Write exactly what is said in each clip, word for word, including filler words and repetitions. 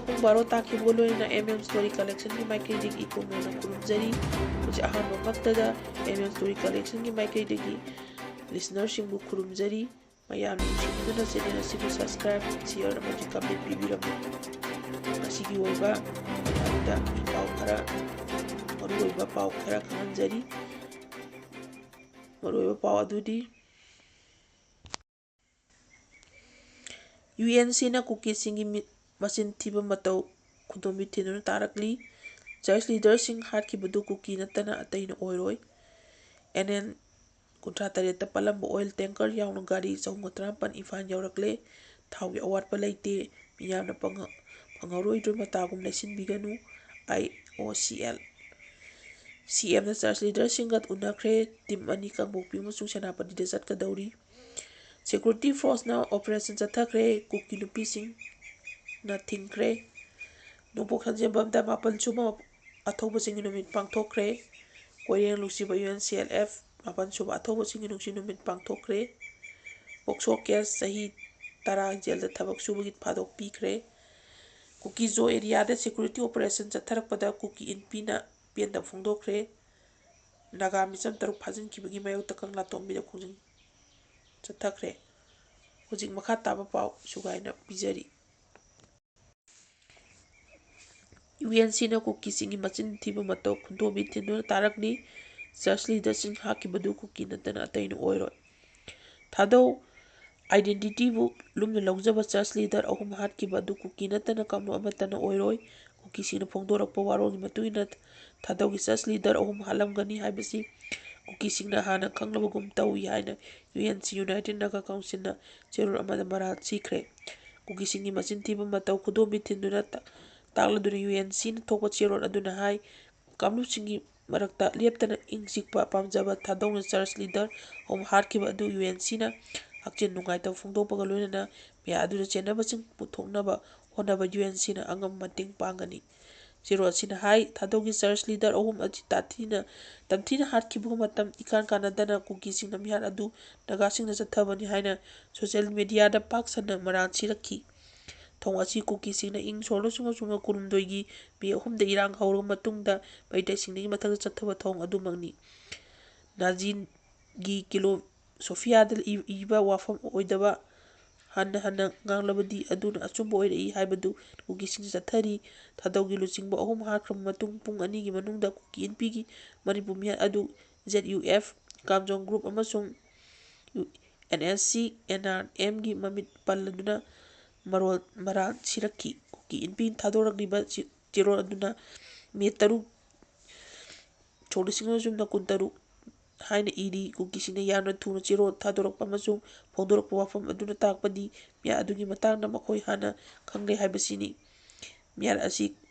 ꯄꯨꯡ ꯕꯥꯔꯣ ꯇꯥꯈꯤꯕꯒ ꯂꯣꯏꯅꯅ M M Story Collectionꯒꯤ ꯃꯥꯏꯀꯩꯗꯒꯤ ꯏꯀꯣꯡ ꯃꯣꯟꯅ ꯈꯨꯔꯨꯝꯖꯔꯤ꯫ ꯍꯧꯖꯤꯛ ꯑꯍꯥꯟꯕꯃꯛꯇꯗ M M Story Collectionꯒꯤ ꯃꯥꯏꯀꯩꯗꯒꯤ listenerꯁꯤꯡꯕꯨ ꯈꯨꯔꯨꯝꯖꯔꯤ꯫ ꯃꯌꯥꯝꯅ ꯅꯨꯡꯁꯤꯕꯤꯗꯨꯅ channel ꯑꯁꯤꯕꯨ subscribe, share ꯑꯃꯗꯤ comment ꯄꯤꯕꯤꯔꯝꯃꯨ꯫ ꯉꯁꯤꯒꯤ ꯑꯣꯏꯕ ꯃꯌꯥꯝꯗ ꯄꯥꯎ ꯈꯔ, ꯃꯔꯨꯑꯣꯏꯕ ꯄꯥꯎ ꯈꯔ ꯈꯪꯍꯟꯖꯔꯤ꯫ ꯃꯔꯨꯑꯣꯏꯕ ꯄꯥꯎ ꯑꯗꯨꯗꯤ, UNCꯅ ꯀꯨꯀꯤꯁꯤꯡꯒꯤ ꯃꯤ-, ꯃꯆꯤꯟ ꯊꯤꯕ ꯃꯇꯧ ꯈꯨꯗꯣꯝꯕꯤ ꯊꯤꯟꯗꯨꯅ ꯇꯥꯔꯛꯂꯤ꯫ Church leaderꯁꯤꯡ ꯍꯥꯠꯈꯤꯕꯗꯨ ꯀꯨꯀꯤ ꯅꯠꯇꯅ ꯑꯇꯩꯅ ꯑꯣꯏꯔꯣꯏ꯫ N N ꯀꯨꯟꯊ꯭ꯔꯥ ꯇꯔꯦꯠꯇ ꯄꯜꯂꯝꯕ oil tanker ꯌꯥꯎꯅ ꯒꯥꯔꯤ ꯆꯍꯨꯝꯒ ꯇꯔꯥꯃꯥꯄꯜ ꯏꯝꯐꯥꯜ ꯌꯧꯔꯛꯂꯦ꯫ ꯊꯥꯎꯒꯤ ꯑꯋꯥꯠꯄ ꯂꯩꯇꯦ꯫ ꯃꯤꯌꯥꯝꯅ ꯄꯪꯉ-, ꯐꯪꯍꯧꯔꯣꯏꯗ꯭ꯔꯣ ꯃꯇꯥꯒꯨꯝ ꯂꯩꯁꯤꯟꯕꯤꯒꯅꯨ꯫ I O C L꯫ CMꯅ church leaderꯁꯤꯡꯒ ꯎꯅꯈ꯭ꯔꯦ꯫ Team ꯑꯅꯤ ꯀꯥꯡꯄꯣꯛꯄꯤ ꯑꯃꯁꯨꯡ ꯁꯦꯅꯥꯄꯇꯤꯗ ꯆꯠꯀꯗꯧꯔꯤ꯫ Security forceꯅ operation ꯆꯠꯊꯈ꯭ꯔꯦ꯫ ꯀꯨꯀꯤ ꯅꯨꯄꯤꯁꯤꯡꯅ ꯊꯤꯡꯈ꯭ꯔꯦ꯫ ꯅꯣꯡꯄꯣꯛ ꯁꯟꯖꯦꯟꯕꯝꯗ ꯃꯥꯄꯜ ꯁꯨꯕ ꯑꯊꯧꯕꯁꯤꯡꯒꯤ ꯅꯨꯃꯤꯠ ꯄꯥꯡꯊꯣꯛꯈ꯭ꯔꯦ꯫ ꯀꯣꯏꯔꯦꯡ ꯂꯨꯆꯤꯕ UNCLF ꯃꯥꯄꯜ ꯁꯨꯕ ꯑꯊꯧꯕꯁꯤꯡꯒꯤ ꯅꯨꯡꯁꯤ ꯅꯨꯃꯤꯠ ꯄꯥꯡꯊꯣꯛꯈ꯭ꯔꯦ꯫ POCSO case ꯆꯍꯤ ꯇꯔꯥ jailꯗ ꯊꯕꯛ ꯁꯨꯕꯒꯤ ꯊꯥꯗꯣꯛꯄꯤꯈ꯭ꯔꯦ꯫ ꯀꯨꯀꯤꯖꯣ areaꯗ security operation ꯆꯠꯊꯔꯛꯄꯗ ꯀꯨꯀꯤ ꯏꯟꯄꯤꯅ ꯄꯦꯟꯗꯕ ꯐꯣꯡꯗꯣꯛꯈ꯭ꯔꯦ꯫ ꯅꯥꯒꯥ ꯃꯤꯆꯝ ꯇꯔꯨꯛ ꯐꯥꯖꯤꯟꯈꯤꯕꯒꯤ ꯃꯥꯌꯣꯛꯇ ꯀꯪꯂꯥꯇꯣꯝꯕꯤꯗ ꯈꯣꯡꯖꯪ ꯆꯠꯊꯈ꯭ꯔꯦ꯫ ꯍꯧꯖꯤꯛ ꯃꯈꯥ ꯇꯥꯕ ꯄꯥꯎ ꯁꯨꯒꯥꯏꯅ ꯄꯤꯖꯔꯤ꯫ UNCꯅ ꯀꯨꯀꯤꯁꯤꯡꯒꯤ ꯃꯆꯤꯟ ꯊꯤꯕ ꯃꯇꯧ ꯈꯨꯟꯗꯣꯝꯕꯤ ꯊꯤꯟꯗꯨꯅ ꯇꯥꯔꯛꯂꯤ꯫ Church leaderꯁꯤꯡ ꯍꯥꯠꯈꯤꯕꯗꯨ ꯀꯨꯀꯤ ꯅꯠꯇꯅ ꯑꯇꯩꯅ ꯑꯣꯏꯔꯣꯏ꯫ ꯊꯥꯗꯧ identityꯕꯨ ꯂꯨꯝꯅ ꯂꯧꯖꯕ church leader ꯑꯍꯨꯝ ꯍꯥꯠꯈꯤꯕ ꯑꯗꯨ ꯀꯨꯀꯤ ꯅꯠꯇꯅ ꯀꯥꯡꯂꯨꯞ ꯑꯃꯠꯇꯅ ꯑꯣꯏꯔꯣꯏ꯫ ꯀꯨꯀꯤꯁꯤꯡꯅ ꯐꯣꯡꯗꯣꯔꯛꯄ ꯋꯥꯔꯣꯜꯒꯤ ꯃꯇꯨꯡ ꯏꯟꯅ ꯊꯥꯗꯧꯒꯤ church leader ꯑꯍꯨꯝ ꯍꯥꯠꯂꯝꯒꯅꯤ ꯍꯥꯏꯕꯁꯤ ꯀꯨꯀꯤꯁꯤꯡꯅ ꯍꯥꯟꯅ ꯈꯪꯂꯕꯒꯨꯝ ꯇꯧꯏ ꯍꯥꯏꯅ UNC United Naga Councilꯅ ꯆꯦꯔꯣꯜ ꯑꯃꯗ ꯃꯔꯥꯜ ꯁꯤꯈ꯭ꯔꯦ꯫ ꯀꯨꯀꯤꯁꯤꯡꯒꯤ ꯃꯆꯤꯟ ꯊꯤꯕ ꯃꯇꯧ ꯈꯨꯗꯣꯝꯕꯤ ꯊꯤꯟꯗꯨꯅ ꯇꯥ-, ꯇꯥꯛꯂꯗꯨꯅ UNCꯅ ꯊꯣꯛꯄ ꯆꯦꯔꯣꯜ ꯑꯗꯨꯅ ꯍꯥꯏ, ꯀꯥꯡꯂꯨꯞꯁꯤꯡꯒꯤ ꯃꯔꯛꯇ ꯂꯦꯞꯇꯅ ꯏꯪ ꯆꯤꯛꯄ ꯄꯥꯝꯖꯕ ꯊꯥꯗꯧꯅ church leader ꯑꯍꯨꯝ ꯍꯥꯠꯈꯤꯕ ꯑꯗꯨ UNCꯅ ꯍꯛꯆꯤꯟ ꯅꯨꯡꯉꯥꯏꯇꯕ ꯐꯣꯡꯗꯣꯛꯄꯒ ꯂꯣꯏꯅꯅ ꯃꯤꯌꯥꯝ ꯑꯗꯨꯗ ꯆꯦꯟꯅꯕꯁꯤꯡ ꯄꯨꯊꯣꯛꯅꯕ ꯍꯣꯠꯅꯕ UNCꯅ ꯑꯉꯝꯕ ꯃꯇꯦꯡ ꯄꯥꯡꯒꯅꯤ꯫ ꯆꯦꯔꯣꯜ ꯑꯁꯤꯅ ꯍꯥꯏ, ꯊꯥꯗꯧꯒꯤ church leader ꯑꯍꯨꯝ ꯑꯁꯤ ꯇꯥꯊꯤꯅ, ꯇꯝꯊꯤꯅ ꯍꯥꯠꯈꯤꯕꯒ ꯃꯇꯝ ꯏꯀꯥꯟ ꯀꯥꯟꯅꯗꯅ ꯀꯨꯀꯤꯁꯤꯡꯅ ꯃꯤꯍꯥꯠ ꯑꯗꯨ ꯅꯥꯒꯥꯁꯤꯡꯅ ꯆꯠꯊꯕꯅꯤ ꯍꯥꯏꯅ social mediaꯗ ꯄꯥꯛ ꯁꯟꯅ ꯃꯔꯥꯜ ꯁꯤꯔꯛꯈꯤ꯫ ꯊꯣꯡ ꯑꯁꯤ ꯀꯨꯀꯤꯁꯤꯡꯅ ꯏꯪ ꯁꯣꯛ ꯂꯤꯁꯤꯡ ꯑꯃ ꯆꯥꯃꯉꯥ ꯀꯨꯟꯍꯨꯝꯗꯣꯏꯒꯤ ꯃꯦ ꯑꯍꯨꯝꯗ ꯏꯔꯥꯡ ꯍꯧꯔꯕ ꯃꯇꯨꯡꯗ ꯃꯩꯇꯩꯁꯤꯡꯗꯒꯤ ꯃꯊꯛꯇ ꯆꯠꯊꯕ ꯊꯣꯡ ꯑꯗꯨꯃꯛꯅꯤ꯫ ꯅꯥꯖꯤꯟꯒꯤ ꯀꯤꯂꯣ ꯁꯣꯐꯤꯌꯥꯗ ꯏ-, ꯏꯕ ꯋꯥꯐꯝ ꯑꯣꯏꯗꯕ ꯍꯟꯅ ꯍꯟꯅ ꯉꯥꯡꯂꯕꯗꯤ ꯑꯗꯨꯅ ꯑꯆꯨꯝꯕ ꯑꯣꯏꯔꯛꯏ ꯍꯥꯏꯕꯗꯨ ꯀꯨꯀꯤꯁꯤꯡꯅ ꯆꯠꯊꯔꯤ꯫ ꯊꯥꯗꯧꯒꯤ ꯂꯨꯆꯤꯡꯕ ꯑꯍꯨꯝ ꯍꯥꯠꯈ꯭ꯔꯕ ꯃꯇꯨꯡ ꯄꯨꯡ ꯑꯅꯤꯒꯤ ꯃꯅꯨꯡꯗ ꯀꯨꯀꯤ ꯏꯟꯄꯤꯒꯤ ꯃꯅꯤꯄꯨꯔ ꯃꯤꯍꯥꯠ ꯑꯗꯨ Z U F, Kamjong group ꯑꯃꯁꯨꯡ U-, N S C, N R ꯑꯦꯝꯒꯤ ꯃꯃꯤꯠ ꯄꯜꯂꯗꯨꯅ ꯃꯔꯣꯜ ꯃꯔꯥꯜ ꯁꯤꯔꯛꯈꯤ꯫ ꯀꯨꯀꯤ ꯏꯟꯄꯤ ꯊꯥꯗꯣꯔꯛꯂꯤꯕ ꯆꯦ-, ꯆꯦꯔꯣꯜ ꯑꯗꯨꯅ ꯃꯦ ꯇꯔꯨꯛ, ꯁꯣꯛ ꯂꯤꯁꯤꯡ ꯑꯃ ꯆꯥꯃꯉꯥ ꯀꯨꯟꯇꯔꯨꯛ ꯍꯥꯏꯅ ꯏꯔꯤ꯫ ꯀꯨꯀꯤꯁꯤꯡꯅ ꯌꯥꯝꯅ ꯊꯨꯅ ꯆꯦꯔꯣꯜ ꯊꯥꯗꯣꯔꯛꯄ ꯑꯃꯁꯨꯡ ꯐꯣꯡꯗꯣꯔꯛꯄ ꯋꯥꯐꯝ ꯑꯗꯨꯅ ꯇꯥꯛꯄꯗꯤ ꯃꯤꯍꯥꯠ ꯑꯗꯨꯒꯤ ꯃꯇꯥꯡꯗ ꯃꯈꯣꯏ ꯍꯥꯟꯅ ꯈꯪꯂꯦ ꯍꯥꯏꯕꯁꯤꯅꯤ꯫ ꯃꯤꯍꯥꯠ ꯑꯁꯤ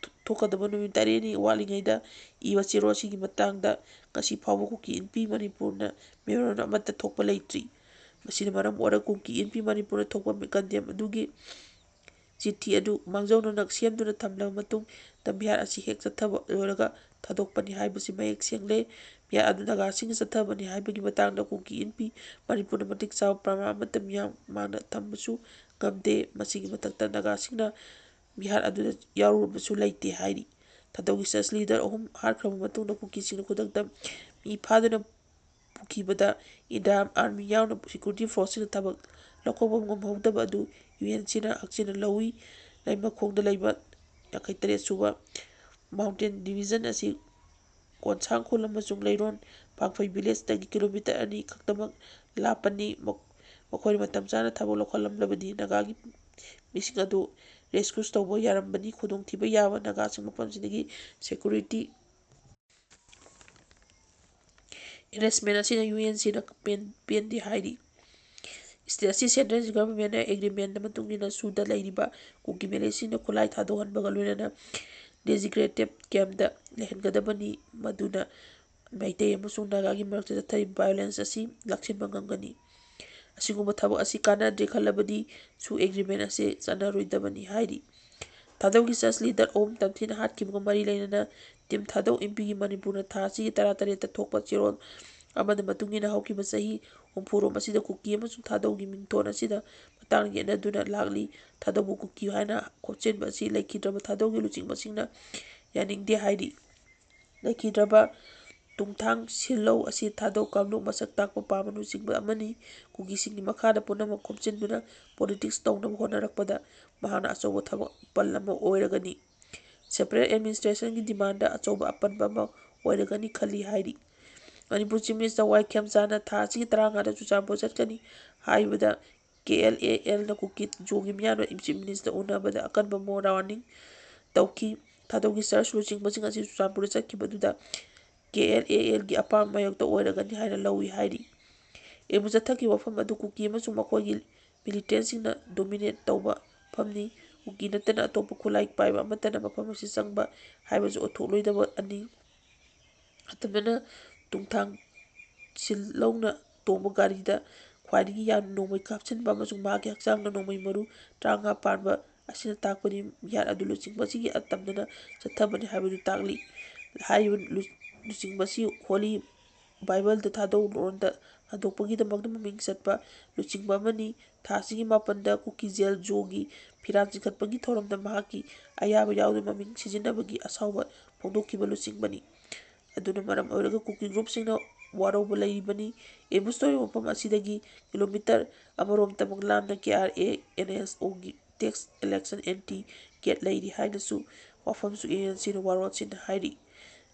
ꯊꯣꯛꯀꯗꯕ ꯅꯨꯃꯤꯠ ꯇꯔꯦꯠꯅꯤ ꯋꯥꯠꯂꯤꯉꯩꯗ ꯏꯕ ꯆꯦꯔꯣꯜ ꯑꯁꯤꯒꯤ ꯃꯇꯥꯡꯗ ꯉꯁꯤ ꯐꯥꯎꯕ ꯀꯨꯀꯤ ꯏꯟꯄꯤ ꯃꯅꯤꯄꯨꯔꯅ ꯃꯦꯃꯣꯔꯦꯟꯗꯝ ꯑꯃꯠꯇ ꯊꯣꯛꯄ ꯂꯩꯇ꯭ꯔꯤ꯫ ꯃꯁꯤꯅ ꯃꯔꯝ ꯑꯣꯏꯔꯒ ꯀꯨꯀꯤ ꯏꯟꯄꯤ ꯃꯅꯤꯄꯨꯔꯅ ꯊꯣꯛꯄ ꯀꯟꯗꯦꯝ ꯑꯗꯨꯒꯤ ꯆꯤꯊꯤ ꯑꯗꯨ ꯃꯥꯡꯖꯧꯅꯅ ꯁꯦꯝꯗꯨꯅ ꯊꯝꯂꯕ ꯃꯇꯨꯡꯗ ꯃꯤꯍꯥꯠ ꯑꯁꯤ ꯍꯦꯛ ꯆꯠꯊꯕ ꯂꯣꯏꯔꯒ ꯊꯥꯗꯣꯛꯄꯅꯤ ꯍꯥꯏꯕꯁꯤ ꯃꯌꯦꯛ ꯁꯦꯡꯂꯦ꯫ ꯃꯤꯍꯥꯠ ꯑꯗꯨ ꯅꯥꯒꯥꯁꯤꯡꯅ ꯆꯠꯊꯕꯅꯤ ꯍꯥꯏꯕꯒꯤ ꯃꯇꯥꯡꯗ ꯀꯨꯀꯤ ꯏꯟꯄꯤ ꯃꯅꯤꯄꯨꯔꯅ ꯃꯇꯤꯛ ꯆꯥꯕ ꯄ꯭ꯔꯃꯥꯟ ꯑꯃꯠꯇ ꯃꯤꯌꯥꯝ ꯃꯥꯡꯗ ꯊꯝꯕꯁꯨ ꯉꯝꯗꯦ꯫ ꯃꯁꯤꯒꯤ ꯃꯊꯛꯇ ꯅꯥꯒꯥꯁꯤꯡꯅ ꯃꯤꯍꯥꯠ ꯑꯗꯨꯗ ꯌꯥꯎꯔꯨꯕꯁꯨ ꯂꯩꯇꯦ ꯍꯥꯏꯔꯤ꯫ ꯊꯥꯗꯧꯒꯤ ꯆꯔꯆ ꯂꯤꯗꯔ ꯑꯍꯨꯝ ꯍꯥꯠꯈ꯭ꯔꯕ ꯃꯇꯨꯡꯗ ꯀꯨꯀꯤꯁꯤꯡꯅ ꯈꯨꯗꯛꯇ ꯃꯤ ꯐꯥꯗꯨꯅ ꯄꯨꯈꯤꯕꯗ ꯏꯟꯗꯤꯌꯥꯟ ꯑꯥꯔꯃꯤ ꯌꯥꯎꯅ ꯁꯦꯀ꯭ꯌꯨꯔꯤꯇꯤ ꯐꯣꯔꯁꯁꯤꯡꯅ ꯊꯕꯛ ꯂꯧꯈꯠꯄ ꯉꯝꯍꯧꯗꯕ ꯑꯗꯨ ꯌꯨ ꯑꯦꯟ ꯁꯤꯅ ꯍꯛꯆꯤꯟꯅ ꯂꯧꯏ꯫ ꯂꯩꯃꯈꯣꯡꯗ ꯂꯩꯕ ꯌꯥꯡꯈꯩ ꯇꯔꯦꯠ ꯁꯨꯕ ꯃꯥꯎꯟꯇꯦꯟ ꯗꯤꯕꯤꯖꯟ ꯑꯁꯤ ꯀꯣꯟꯁꯥꯡ ꯈꯨꯜ ꯑꯃꯁꯨꯡ ꯂꯩꯔꯣꯟ ꯄꯥꯛꯐꯩ ꯚꯤꯂꯦꯖꯇꯒꯤ ꯀꯤꯂꯣꯃꯤꯇꯔ ꯑꯅꯤ ꯈꯛꯇꯃꯛ ꯂꯥꯞꯄꯅꯤ꯫ ꯃꯈꯣꯏꯅ ꯃꯇꯝ ꯆꯥꯅ ꯊꯕꯛ ꯂꯧꯈꯠꯂꯝꯂꯕꯗꯤ ꯅꯥꯒꯥꯒꯤ ꯃꯤꯁꯤꯡ ꯑꯗꯨ ꯔꯦꯁꯀ꯭ꯌꯨ ꯇꯧꯕ ꯌꯥꯔꯝꯕꯅꯤ꯫ ꯈꯨꯗꯣꯡꯊꯤꯕ ꯌꯥꯕ ꯅꯥꯒꯥꯁꯤꯡ ꯃꯐꯝꯁꯤꯗꯒꯤ ꯁꯦꯀ꯭ꯌꯨꯔꯤꯇꯤ ꯑꯦꯔꯦꯟꯖꯃꯦꯟ ꯑꯁꯤꯅ ꯌꯨ ꯑꯦꯟ ꯁꯤꯗ ꯄꯦꯟ-, ꯄꯦꯟꯗꯦ ꯍꯥꯏꯔꯤ꯫ ꯁ꯭ꯇꯦꯠ ꯑꯁꯤ ꯁꯦꯟꯇ꯭ꯔꯦꯜ ꯒꯚꯔꯟꯃꯦꯟꯅ ꯑꯦꯒ꯭ꯔꯤꯃꯦꯟꯗ ꯃꯇꯨꯡ ꯏꯟꯅ ꯁꯨꯗ ꯂꯩꯔꯤꯕ ꯀꯨꯀꯤ ꯚꯤꯂꯦꯖꯁꯤꯡꯗ ꯈꯨꯠꯂꯥꯏ ꯊꯥꯗꯣꯛꯍꯟꯕꯒ ꯂꯣꯏꯅꯅ ꯗꯦꯖꯤꯒ꯭ꯔꯦꯇꯦꯗ ꯀꯦꯝꯞꯇ ꯂꯩꯍꯟꯒꯗꯕꯅꯤ, ꯃꯗꯨꯅ ꯃꯩꯇꯩ ꯑꯃꯁꯨꯡ ꯅꯥꯒꯥꯒꯤ ꯃꯔꯛꯇ ꯆꯠꯊꯔꯤꯕ ꯚꯥꯏꯑꯣꯂꯦꯟꯁ ꯑꯁꯤ ꯂꯥꯛꯁꯤꯟꯕ ꯉꯝꯒꯅꯤ꯫ ꯑꯁꯤꯒꯨꯝꯕ ꯊꯕꯛ ꯑꯁꯤ ꯀꯥꯟꯅꯗ꯭ꯔꯦ ꯈꯜꯂꯕꯗꯤ ꯁꯨ ꯑꯦꯒ꯭ꯔꯤꯃꯦꯟ ꯑꯁꯤ ꯆꯠꯅꯔꯣꯏꯗꯕꯅꯤ ꯍꯥꯏꯔꯤ꯫ ꯊꯥꯗꯧꯒꯤ ꯆꯔꯆ ꯂꯤꯗꯔ ꯑꯍꯨꯝ ꯇꯝꯊꯤꯅ ꯍꯥꯠꯈꯤꯕꯒ ꯃꯔꯤ ꯂꯩꯅꯅ ꯇꯤꯝ ꯊꯥꯗꯧ ꯏꯟꯄꯤꯒꯤ ꯃꯅꯤꯄꯨꯔꯅ ꯊꯥ ꯑꯁꯤꯒꯤ ꯇꯔꯥꯇꯔꯦꯠꯇ ꯊꯣꯛꯄ ꯆꯦꯔꯣꯜ ꯑꯃꯗ ꯃꯇꯨꯡ ꯏꯟꯅ ꯍꯧꯈꯤꯕ ꯆꯍꯤ ꯍꯨꯝꯐꯨꯔꯣꯝ ꯑꯁꯤꯗ ꯀꯨꯀꯤ ꯑꯃꯁꯨꯡ ꯊꯥꯗꯧꯒꯤ ꯃꯤꯡꯊꯣꯟ ꯑꯁꯤꯗ ꯃꯇꯥꯡ ꯌꯦꯠꯅꯗꯨꯅ ꯂꯥꯛꯂꯤ꯫ ꯊꯥꯗꯧꯕꯨ ꯀꯨꯀꯤ ꯍꯥꯏꯅ ꯈꯣꯝꯖꯤꯟꯕ ꯑꯁꯤ ꯂꯩꯈꯤꯗ꯭ꯔꯕ ꯊꯥꯗꯧꯒꯤ ꯂꯨꯆꯤꯡꯕꯁꯤꯡꯅ ꯌꯥꯅꯤꯡꯗꯦ ꯍꯥꯏꯔꯤ꯫ ꯂꯩꯈꯤꯗ꯭ꯔꯕ ꯇꯨꯡꯊꯥꯡ ꯁꯤꯜꯂꯧ ꯑꯁꯤ ꯊꯥꯗꯧ ꯀꯥꯡꯂꯨꯞ ꯃꯁꯛ ꯇꯥꯛꯄ ꯄꯥꯝꯕ ꯂꯨꯆꯤꯡꯕ ꯑꯃꯅꯤ꯫ ꯀꯨꯀꯤꯁꯤꯡꯒꯤ ꯃꯈꯥꯗ ꯄꯨꯝꯅꯃꯛ ꯈꯣꯝꯖꯤꯟꯗꯨꯅ ꯄꯣꯂꯤꯇꯤꯛꯁ ꯇꯧꯅꯕ ꯍꯣꯠꯅꯔꯛꯄꯗ ꯃꯍꯥꯛꯅ ꯑꯆꯧꯕ ꯊꯕꯛ ꯄꯜ ꯑꯃ ꯑꯣꯏꯔꯒꯅꯤ꯫ ꯁꯦꯄꯔꯦꯠ ꯑꯦꯗꯃꯤꯅꯤꯁꯇ꯭ꯔꯦꯁꯟꯒꯤ ꯗꯤꯃꯥꯟꯗ ꯑꯆꯧꯕ ꯑꯄꯟꯕ ꯑꯃ ꯑꯣꯏꯔꯒꯅꯤ ꯈꯜꯂꯤ ꯍꯥꯏꯔꯤ꯫ ꯃꯅꯤꯄꯨꯔ ꯆꯤꯐ ꯃꯤꯅꯤꯁꯇꯔ ꯋꯥꯏ ꯈꯦꯝꯆꯥꯟꯅ ꯊꯥ ꯑꯁꯤꯒꯤ ꯇꯔꯥꯃꯉꯥꯗ ꯆꯨꯔꯆꯥꯟꯄꯨꯔ ꯆꯠꯀꯅꯤ ꯍꯥꯏꯕꯗ ꯀꯦ ꯑꯦꯜ ꯑꯦ ꯑꯦꯜꯅ ꯀꯨꯀꯤ ꯖꯣꯒꯤ ꯃꯤꯌꯥꯝꯅ ꯆꯤꯐ ꯃꯤꯅꯤꯁꯇꯔ ꯎꯅꯕꯗ ꯑꯀꯟꯕ ꯃꯣꯔꯥꯜ ꯋꯥꯔꯅꯤꯡ ꯇꯧꯈꯤ꯫ ꯊꯥꯗꯧꯒꯤ ꯆꯔꯆ ꯂꯨꯆꯤꯡꯕꯁꯤꯡ ꯑꯁꯤ ꯆꯨꯔꯆꯥꯟꯄꯨꯔꯗ ꯆꯠꯈꯤꯕꯗꯨꯗ ꯀꯦ ꯑꯦꯜ ꯑꯦ ꯑꯦꯜꯒꯤ ꯑꯄꯥꯝꯕ ꯃꯥꯌꯣꯛꯇ ꯑꯣꯏꯔꯒꯅꯤ ꯍꯥꯏꯅ ꯂꯧꯏ ꯍꯥꯏꯔꯤ꯫ ꯑꯦꯝꯕꯨ ꯆꯠꯊꯈꯤꯕ ꯋꯥꯐꯝ ꯑꯗꯨ ꯀꯨꯀꯤ ꯑꯃꯁꯨꯡ ꯃꯈꯣꯏꯒꯤ ꯃꯤꯂꯤꯇꯦꯟꯁꯤꯡꯅ ꯗꯣꯃꯤꯅꯦꯠ ꯇꯧꯕ ꯃꯐꯝꯅꯤ꯫ ꯀꯨꯀꯤ ꯅꯠꯇꯅ ꯑꯇꯣꯞꯄ ꯈꯨꯠꯂꯥꯏ ꯄꯥꯏꯕ ꯑꯃꯠꯇꯅ ꯃꯐꯝ ꯑꯁꯤ ꯆꯪꯕ ꯍꯥꯏꯕꯁꯨ ꯑꯣꯏꯊꯣꯛꯂꯣꯏꯗꯕ ꯑꯅꯤ꯫ ꯑꯇꯝꯅꯅ ꯇꯨꯡꯊꯥꯡ ꯁꯤꯜ ꯂꯧꯅ ꯇꯣꯡꯕ ꯒꯥꯔꯤꯗ ꯈ꯭ꯋꯥꯏꯗꯒꯤ ꯌꯥꯝꯅ ꯅꯣꯡꯃꯩ ꯀꯥꯞꯁꯤꯟꯕ ꯑꯃꯁꯨꯡ ꯃꯍꯥꯛꯀꯤ ꯍꯛꯆꯥꯡꯗ ꯅꯣꯡꯃꯩ ꯃꯔꯨ ꯇꯔꯥꯃꯉꯥ ꯄꯥꯟꯕ ꯑꯁꯤꯅ ꯇꯥꯛꯄꯗꯤ ꯃꯤꯍꯥꯠ ꯑꯗꯨ ꯂꯨꯆꯤꯡꯕ ꯑꯁꯤꯒꯤ ꯑꯇꯝꯅꯅ ꯆꯠꯊꯕꯅꯤ ꯍꯥꯏꯕꯗꯨ ꯇꯥꯛꯂꯤ꯫ ꯍꯥꯏꯔꯤꯕ ꯂꯨ-, ꯂꯨꯆꯤꯡꯕ ꯑꯁꯤ ꯍꯣꯂꯤ ꯕꯥꯏꯕꯜꯗ ꯊꯥꯗꯣꯛꯂꯣꯟꯗ ꯍꯟꯗꯣꯛꯄꯒꯤꯗꯃꯛꯇ ꯃꯃꯤꯡ ꯆꯠꯄ ꯂꯨꯆꯤꯡꯕ ꯑꯃꯅꯤ꯫ ꯊꯥ ꯑꯁꯤꯒꯤ ꯃꯥꯄꯟꯗ ꯀꯨꯀꯤ ꯖꯦꯜ ꯖꯣꯒꯤ ꯐꯤꯔꯥꯜ ꯆꯤꯡꯈꯠꯄꯒꯤ ꯊꯧꯔꯝꯗ ꯃꯍꯥꯛꯀꯤ ꯑꯌꯥꯕ ꯌꯥꯎꯗꯅ ꯃꯃꯤꯡ ꯁꯤꯖꯤꯟꯅꯕꯒꯤ ꯑꯁꯥꯎꯕ ꯐꯣꯡꯗꯣꯛꯈꯤꯕ ꯂꯨꯆꯤꯡꯕꯅꯤ꯫ ꯑꯗꯨꯅ ꯃꯔꯝ ꯑꯣꯏꯔꯒ ꯀꯨꯀꯤ ꯒ꯭ꯔꯨꯞꯁꯤꯡꯅ ꯋꯥꯔꯧꯕ ꯂꯩꯔꯤꯕꯅꯤ꯫ ꯑꯦꯝꯕꯨꯁ ꯇꯧꯔꯤꯕ ꯃꯐꯝ ꯑꯁꯤꯗꯒꯤ ꯀꯤꯂꯣꯃꯤꯇꯔ ꯑꯃꯔꯣꯝ ꯇꯃꯛ ꯂꯥꯞꯅ ꯀꯦ ꯑꯥꯔ ꯑꯦ ꯑꯦꯟ ꯑꯦꯁ ꯑꯣꯒꯤ ꯇꯦꯛꯁ ꯏꯂꯦꯛꯁꯟ ꯑꯦꯟꯇꯤ ꯒꯦꯠ ꯂꯩꯔꯤ ꯍꯥꯏꯅꯁꯨ ꯋꯥꯐꯝꯁꯨ ꯑꯦ ꯑꯦꯟ ꯁꯤꯅ ꯋꯥꯔꯣꯜꯁꯤꯡꯅ ꯍꯥꯏꯔꯤ꯫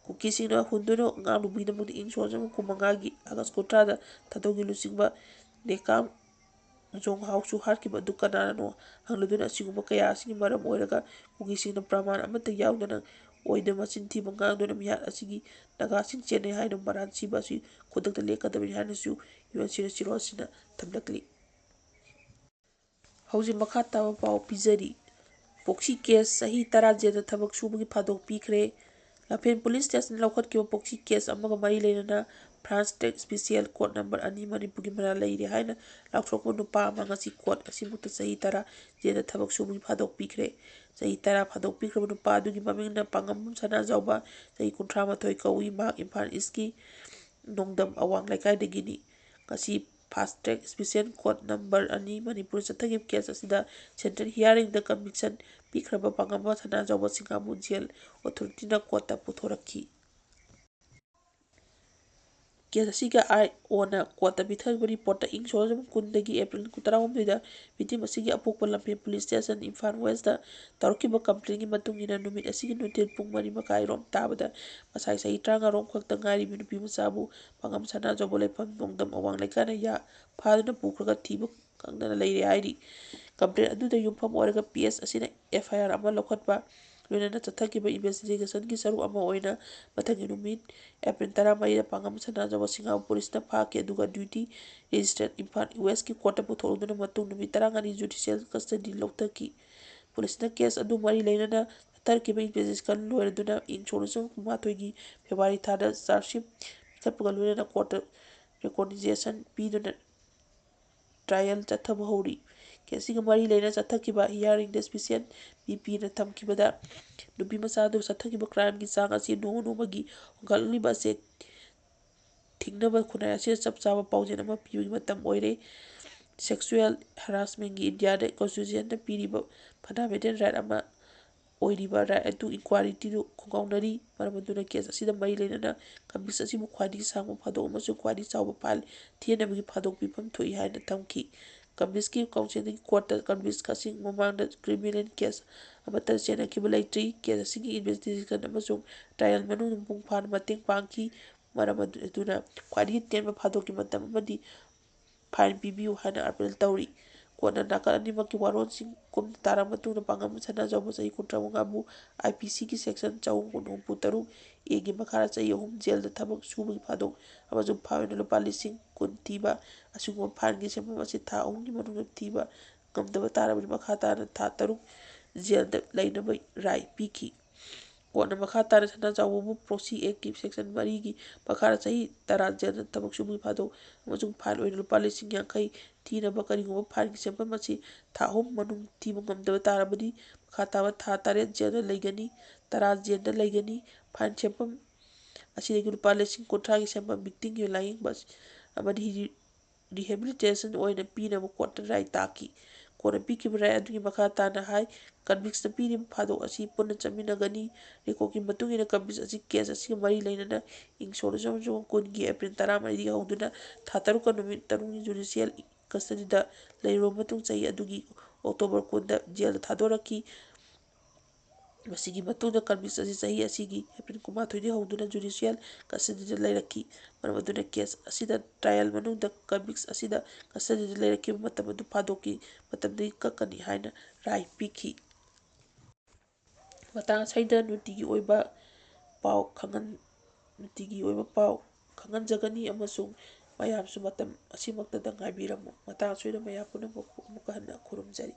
ꯀꯨꯀꯤꯁꯤꯡꯅ ꯍꯨꯟꯗꯨꯅ ꯉꯥꯛꯂꯨꯕꯒꯤꯗꯃꯛꯇ ꯏꯪ ꯁꯣꯛ ꯆꯥꯝꯃꯔꯤ ꯍꯨꯝꯐꯨ ꯃꯉꯥꯒꯤ ꯑꯥꯒꯁ ꯀꯨꯟꯊ꯭ꯔꯥꯗ ꯊꯥꯗꯧꯒꯤ ꯂꯨꯆꯤꯡꯕ ꯅꯦꯀꯥꯝ ꯖꯣꯡꯍꯥꯎꯁꯨ ꯍꯥꯠꯈꯤꯕ ꯑꯗꯨ ꯀꯅꯥꯅꯅꯣ ꯍꯪꯂꯗꯨꯅ ꯑꯁꯤꯒꯨꯝꯕ ꯀꯌꯥ ꯑꯁꯤꯒꯤ ꯃꯔꯝ ꯑꯣꯏꯔꯒ ꯀꯨꯀꯤꯁꯤꯡꯅ ꯄ꯭ꯔꯃꯥꯟ ꯑꯃꯠꯇ ꯌꯥꯎꯗꯅ ꯑꯣꯏꯗ ꯃꯆꯤꯟ ꯊꯤꯕ ꯉꯥꯡꯗꯨꯅ ꯃꯤꯍꯥꯠ ꯑꯁꯤꯒꯤ ꯅꯥꯒꯥꯁꯤꯡ ꯆꯦꯟꯅꯩ ꯍꯥꯏꯅ ꯃꯔꯥꯜ ꯁꯤꯕ ꯑꯁꯤ ꯈꯨꯗꯛꯇ ꯂꯦꯞꯀꯗꯕꯅꯤ ꯍꯥꯏꯅꯁꯨ ꯌꯨ ꯑꯦꯟ ꯁꯤꯅ ꯆꯤꯔꯣꯜꯁꯤꯅ ꯊꯝꯂꯛꯂꯤ꯫ ꯍꯧꯖꯤꯛ ꯃꯈꯥ ꯇꯥꯕ ꯄꯥꯎ ꯄꯤꯖꯔꯤ꯫ ꯄꯣꯛꯁꯤ ꯀꯦꯁ, ꯆꯍꯤ ꯇꯔꯥ ꯖꯦꯜꯗ ꯊꯕꯛ ꯁꯨꯕꯒꯤ ꯐꯥꯗꯣꯛ ꯄꯤꯈ꯭ꯔꯦ꯫ ꯂꯝꯐꯦꯜ ꯄꯨꯂꯤꯁ ꯁ꯭ꯇꯦꯁꯟꯗ ꯂꯧꯈꯠꯈꯤꯕ ꯄꯣꯛꯁꯤ ꯀꯦꯁ ꯑꯃꯒ ꯃꯔꯤ ꯂꯩꯅꯅ ꯐ꯭ꯔꯥꯟꯁꯇ ꯁ꯭ꯄꯦꯁꯤꯌꯦꯜ ꯀꯣꯔꯠ ꯅꯝꯕꯔ ꯑꯅꯤ ꯃꯅꯤꯄꯨꯔꯒꯤ ꯃꯔꯥꯜ ꯂꯩꯔꯦ ꯍꯥꯏꯅ ꯂꯥꯎꯊꯣꯛꯄ ꯅꯨꯄꯥ ꯑꯃ ꯉꯁꯤ ꯀꯣꯔꯠ ꯑꯁꯤꯃꯛꯇ ꯆꯍꯤ ꯇꯔꯥ ꯖꯦꯜꯗ ꯊꯕꯛ ꯁꯨꯕꯒꯤ ꯐꯥꯗꯣꯛ ꯄꯤꯈ꯭ꯔꯦ꯫ ꯆꯍꯤ ꯇꯔꯥ ꯐꯥꯗꯣꯛ ꯄꯤꯈ꯭ꯔꯕ ꯅꯨꯄꯥ ꯑꯗꯨꯒꯤ ꯃꯃꯤꯡꯅ ꯄꯥꯉꯝꯕꯝ ꯁꯅꯥꯖꯥꯎꯕ, ꯆꯍꯤ ꯀꯨꯟꯊ꯭ꯔꯥ ꯃꯥꯊꯣꯏ ꯀꯧꯏ꯫ ꯃꯍꯥꯛ ꯏꯝꯐꯥꯜ ꯏꯁꯀꯤ ꯅꯣꯡꯗꯝ ꯑꯋꯥꯡ ꯂꯩꯀꯥꯏꯗꯒꯤꯅꯤ꯫ ꯉꯁꯤ fast track special court number ꯑꯅꯤ ꯃꯅꯤꯄꯨꯔ ꯆꯠꯊꯈꯤꯕ case ꯑꯁꯤꯗ central hearingꯗ conviction ꯄꯤꯈ꯭ꯔꯕ ꯄꯥꯉꯝꯕ ꯁꯅꯥꯖꯥꯎꯕ ꯁꯤꯡꯉꯥꯕꯨ jail authorityꯅ courtꯇ ꯄꯨꯊꯣꯔꯛꯈꯤ꯫ Case ꯑꯁꯤꯒꯤ IOꯅ courtꯇ ꯄꯤꯊꯔꯤꯕ reportꯇ ꯏꯪ ꯁꯣꯛ ꯂꯤꯁꯤꯡ ꯀꯨꯟꯗꯒꯤ April ꯇꯔꯥꯍꯨꯝꯗꯣꯏꯗ victim ꯑꯁꯤꯒꯤ ꯑꯄꯣꯛꯄ ꯂꯝꯐꯦꯜ police station ꯏꯝꯐꯥꯜ westꯇ ꯇꯧꯔꯛꯈꯤꯕ complaintꯀꯤ ꯃꯇꯨꯡ ꯏꯟꯅ ꯅꯨꯃꯤꯠ ꯑꯁꯤꯒꯤ ꯅꯨꯡꯊꯤꯜ ꯄꯨꯡ ꯃꯔꯤ ꯃꯈꯥꯏ ꯔꯣꯝ ꯇꯥꯕꯗ ꯉꯁꯥꯏ ꯆꯍꯤ ꯇꯔꯥꯃꯉꯥ ꯔꯣꯝ ꯈꯛꯇ ꯉꯥꯏꯔꯤꯕꯤ ꯅꯨꯄꯤ ꯃꯆꯥꯕꯨ ꯄꯥꯉꯝ ꯁꯅꯥꯖꯥꯎꯕ ꯂꯩꯐꯝ ꯅꯣꯡꯗꯝ ꯑꯋꯥꯡ ꯂꯩꯀꯥꯏꯅ ꯌꯥ ꯐꯥꯗꯨꯅ ꯄꯨꯈ꯭ꯔꯒ ꯊꯤꯕ ꯈꯪꯗꯅ ꯂꯩꯔꯦ ꯍꯥꯏꯔꯤ꯫ Complaint ꯑꯗꯨꯗ ꯌꯨꯝꯐꯝ ꯑꯣꯏꯔꯒ PS ꯑꯁꯤꯅ FIR ꯑꯃ ꯂꯧꯈꯠꯄ ꯂꯣꯏꯅꯅ ꯆꯠꯊꯈꯤꯕ investigationꯒꯤ ꯁꯔꯨꯛ ꯑꯃ ꯑꯣꯏꯅ ꯃꯊꯪꯒꯤ ꯅꯨꯃꯤꯠ April ꯇꯔꯥꯃꯔꯤꯗ ꯄꯥꯉꯝ ꯁꯅꯥꯖꯥꯎꯕ ꯁꯤꯡꯉꯥꯕꯨ policeꯅ ꯐꯥꯈꯤ, ꯑꯗꯨꯒ duty registered ꯏꯝꯐꯥꯜ westꯀꯤ courtꯇ ꯄꯨꯊꯣꯛꯂꯗꯨꯅ ꯃꯇꯨꯡ ꯅꯨꯃꯤꯠ ꯇꯔꯥꯃꯉꯥꯅꯤ judicial custody ꯂꯧꯊꯈꯤ꯫ Policeꯅ case ꯑꯗꯨ ꯃꯔꯤ ꯂꯩꯅꯅ ꯆꯠꯊꯔꯛꯈꯤꯕ investigation ꯂꯣꯏꯔꯗꯨꯅ ꯏꯪ ꯁꯣꯛ ꯂꯤꯁꯤꯡ ꯀꯨꯟꯃꯥꯊꯣꯏꯒꯤ February ꯊꯥꯗ charge sheet ꯄꯤꯈꯠꯄꯒ ꯂꯣꯏꯅꯅ courtꯇ recommendation ꯄꯤꯗꯨꯅ trial ꯆꯠꯊꯕ ꯍꯧꯔꯤ꯫ Caseꯁꯤꯒ ꯃꯔꯤ ꯂꯩꯅ ꯆꯠꯊꯈꯤꯕ hearingꯗ special BPꯅ ꯊꯝꯈꯤꯕꯗ ꯅꯨꯄꯤ ꯃꯆꯥꯗꯨ ꯆꯠꯊꯈꯤꯕ crimeꯒꯤ ꯆꯥꯡ ꯑꯁꯤ ꯅꯣꯡꯃ ꯅꯣꯡꯃꯒꯤ ꯍꯦꯟꯒꯠꯂꯛꯂꯤꯕ ꯑꯁꯤ ꯊꯤꯡꯅꯕ ꯈꯨꯟꯅꯥꯏ ꯑꯁꯤꯗ ꯆꯞ ꯆꯥꯕ ꯄꯥꯎꯖꯦꯜ ꯑꯃ ꯄꯤꯕꯒꯤ ꯃꯇꯝ ꯑꯣꯏꯔꯦ꯫ Sexual harassmentꯀꯤ Indiaꯗ constitutionꯅ ꯄꯤꯔꯤꯕ fundamental right ꯑꯃ ꯑꯣꯏꯔꯤꯕ right to inquiryꯗꯨ ꯈꯣꯡꯒꯥꯎꯅꯔꯤ꯫ ꯃꯔꯝ ꯑꯗꯨꯅ case ꯑꯁꯤꯗ ꯃꯔꯤ ꯂꯩꯅꯅ conviction ꯑꯁꯤꯕꯨ ꯈ꯭ꯋꯥꯏꯗꯒꯤ ꯁꯥꯡꯕ ꯐꯥꯗꯣꯛ ꯑꯃꯁꯨꯡ ꯈ꯭ꯋꯥꯏꯗꯒꯤ ꯆꯥꯎꯕ ꯐꯥꯏꯜ ꯊꯤꯍꯟꯅꯕꯒꯤ ꯐꯥꯗꯣꯛ ꯄꯤꯐꯝ ꯊꯣꯛꯏ ꯍꯥꯏꯅ ꯊꯝꯈꯤ꯫ Convictꯀꯤ councilꯒꯤ courtꯇ convict ꯑꯁꯤ ꯃꯃꯥꯡꯗ criminal case ꯑꯃꯠꯇ ꯆꯦꯟꯅꯈꯤꯕ ꯂꯩꯇ꯭ꯔꯤ꯫ Case ꯑꯁꯤꯒꯤ investigation ꯑꯃꯁꯨꯡ trial ꯃꯅꯨꯡꯗ ꯃꯄꯨꯡ ꯐꯥꯅ ꯃꯇꯦꯡ ꯄꯥꯡꯈꯤ꯫ ꯃꯔꯝ ꯑꯗꯨꯅ ꯈ꯭ꯋꯥꯏꯗꯒꯤ ꯇꯦꯟꯕ ꯐꯥꯗꯣꯛꯀꯤ ꯃꯇꯝ ꯑꯃꯗꯤ fine ꯄꯤꯕꯤꯌꯨ ꯍꯥꯏꯅ appeal ꯇꯧꯔꯤ꯫ Courtꯅ ꯅꯥꯀꯜ ꯑꯅꯤꯃꯛꯀꯤ ꯋꯥꯔꯣꯜꯁꯤꯡ ꯀꯨꯞꯅ ꯇꯥꯔꯕ ꯃꯇꯨꯡꯗ ꯄꯥꯉꯝ ꯁꯅꯥꯖꯥꯎꯕ ꯆꯍꯤ ꯀꯨꯟꯊ꯭ꯔꯥ ꯃꯉꯥꯕꯨ IPCꯒꯤ section ꯆꯍꯨꯝ ꯍꯨꯝꯐꯨ ꯇꯔꯨꯛ Aꯒꯤ ꯃꯈꯥꯗ ꯆꯍꯤ ꯑꯍꯨꯝ jailꯗ ꯊꯕꯛ ꯁꯨꯕꯒꯤ ꯐꯥꯗꯣꯛ ꯑꯃꯁꯨꯡ fine ꯑꯣꯏꯅ ꯂꯨꯄꯥ ꯂꯤꯁꯤꯡ ꯀꯨꯟ ꯊꯤꯕ ꯑꯁꯤꯒꯨꯝꯕ fineꯒꯤ ꯁꯦꯟꯐꯝ ꯑꯁꯤ ꯊꯥ ꯑꯍꯨꯝꯒꯤ ꯃꯅꯨꯡꯗ ꯊꯤꯕ ꯉꯝꯗꯕ ꯇꯥꯔꯕꯗꯤ ꯃꯈꯥ ꯇꯥꯅ ꯊꯥ ꯇꯔꯨꯛ jailꯗ ꯂꯩꯅꯕ right ꯄꯤꯈꯤ꯫ Courtꯅ ꯃꯈꯥ ꯇꯥꯅ ꯁꯅꯥꯖꯥꯎꯕꯕꯨ Proxy Actꯀꯤ section ꯃꯔꯤꯒꯤ ꯃꯈꯥꯗ ꯆꯍꯤ ꯇꯔꯥ jailꯗ ꯊꯕꯛ ꯁꯨꯕꯒꯤ ꯐꯥꯗꯣꯛ ꯑꯃꯁꯨꯡ fine ꯑꯣꯏꯅ ꯂꯨꯄꯥ ꯂꯤꯁꯤꯡ ꯌꯥꯡꯈꯩ ꯊꯤꯅꯕ ꯀꯔꯤꯒꯨꯝꯕ fineꯒꯤ ꯁꯦꯟꯐꯝ ꯑꯁꯤ ꯊꯥ ꯑꯍꯨꯝ ꯃꯅꯨꯡ ꯊꯤꯕ ꯉꯝꯗꯕ ꯇꯥꯔꯕꯗꯤ ꯃꯈꯥ ꯇꯥꯕ ꯊꯥ ꯇꯔꯦꯠ jailꯗ ꯂꯩꯒꯅꯤ, ꯇꯔꯥ jailꯗ ꯂꯩꯒꯅꯤ꯫ Fine ꯁꯦꯟꯐꯝ ꯑꯁꯤꯗꯒꯤ ꯂꯨꯄꯥ ꯂꯤꯁꯤꯡ ꯀꯨꯟꯊ꯭ꯔꯥꯒꯤ ꯁꯦꯟꯐꯝ victimꯒꯤ ꯂꯥꯌꯦꯡꯕ ꯑꯃꯗꯤ rehabilitation ꯑꯣꯏꯅ ꯄꯤꯅꯕ ꯀꯣꯔꯠꯇ ꯔꯥꯏ ꯇꯥꯈꯤ꯫ ꯀꯣꯔꯠꯅ ꯄꯤꯈꯤꯕ ꯔꯥꯏ ꯑꯗꯨꯒꯤ ꯃꯈꯥ ꯇꯥꯅ ꯍꯥꯏ, convictꯅ ꯄꯤꯔꯤꯕ ꯐꯥꯗꯣꯛ ꯑꯁꯤ ꯄꯨꯟꯅ ꯆꯠꯃꯤꯟꯅꯒꯅꯤ꯫ Recordꯀꯤ ꯃꯇꯨꯡ ꯏꯟꯅ convict ꯑꯁꯤ case ꯑꯁꯤꯒ ꯃꯔꯤ ꯂꯩꯅꯅ ꯏꯪ ꯁꯣꯛ ꯂꯤꯁꯤꯡ ꯑꯃ ꯆꯥꯃꯥꯄꯟ ꯀꯨꯟꯒꯤ April ꯇꯔꯥꯃꯔꯤꯗꯒꯤ ꯍꯧꯗꯨꯅ ꯊꯥ ꯇꯔꯨꯛꯀ ꯅꯨꯃꯤꯠ ꯇꯔꯨꯛꯅꯤ judicial custodyꯗ ꯂꯩꯔꯨꯔꯕ ꯃꯇꯨꯡ ꯆꯍꯤ ꯑꯗꯨꯒꯤ October ꯀꯨꯟꯗ jailꯗ ꯊꯥꯗꯣꯔꯛꯈꯤ꯫ ꯃꯁꯤꯒꯤ ꯃꯇꯨꯡꯗ convict ꯑꯁꯤ ꯆꯍꯤ ꯑꯁꯤꯒꯤ April ꯀꯨꯟꯃꯥꯊꯣꯏꯗꯒꯤ ꯍꯧꯗꯨꯅ judicial custodyꯗ ꯂꯩꯔꯛꯈꯤ꯫ ꯃꯔꯝ ꯑꯗꯨꯅ case ꯑꯁꯤꯗ trial ꯃꯅꯨꯡꯗ convict ꯑꯁꯤꯗ custodyꯗ ꯂꯩꯔꯛꯈꯤꯕ ꯃꯇꯝ ꯑꯗꯨ ꯐꯥꯗꯣꯛꯀꯤ ꯃꯇꯝꯗꯒꯤ ꯀꯛꯀꯅꯤ ꯍꯥꯏꯅ ꯔꯥꯏ ꯄꯤꯈꯤ꯫ ꯃꯇꯥꯡ ꯑꯁꯤꯗ ꯅꯨꯡꯇꯤꯒꯤ ꯑꯣꯏꯕ ꯄꯥꯎ ꯈꯪꯍꯟ-, ꯅꯨꯡꯇꯤꯒꯤ ꯑꯣꯏꯕ ꯄꯥꯎ ꯈꯪꯍꯟꯖꯒꯅꯤ ꯑꯃꯁꯨꯡ ꯃꯌꯥꯝꯁꯨ ꯃꯇꯝ ꯑꯁꯤꯃꯛꯇꯗ ꯉꯥꯏꯕꯤꯔꯝꯃꯨ꯫ ꯃꯇꯥꯡ ꯑꯁꯤꯗ ꯃꯌꯥꯝ ꯄꯨꯝꯅꯃꯛꯄꯨ ꯑꯃꯨꯛꯀ ꯍꯟꯅ ꯈꯨꯔꯨꯝꯖꯔꯤ꯫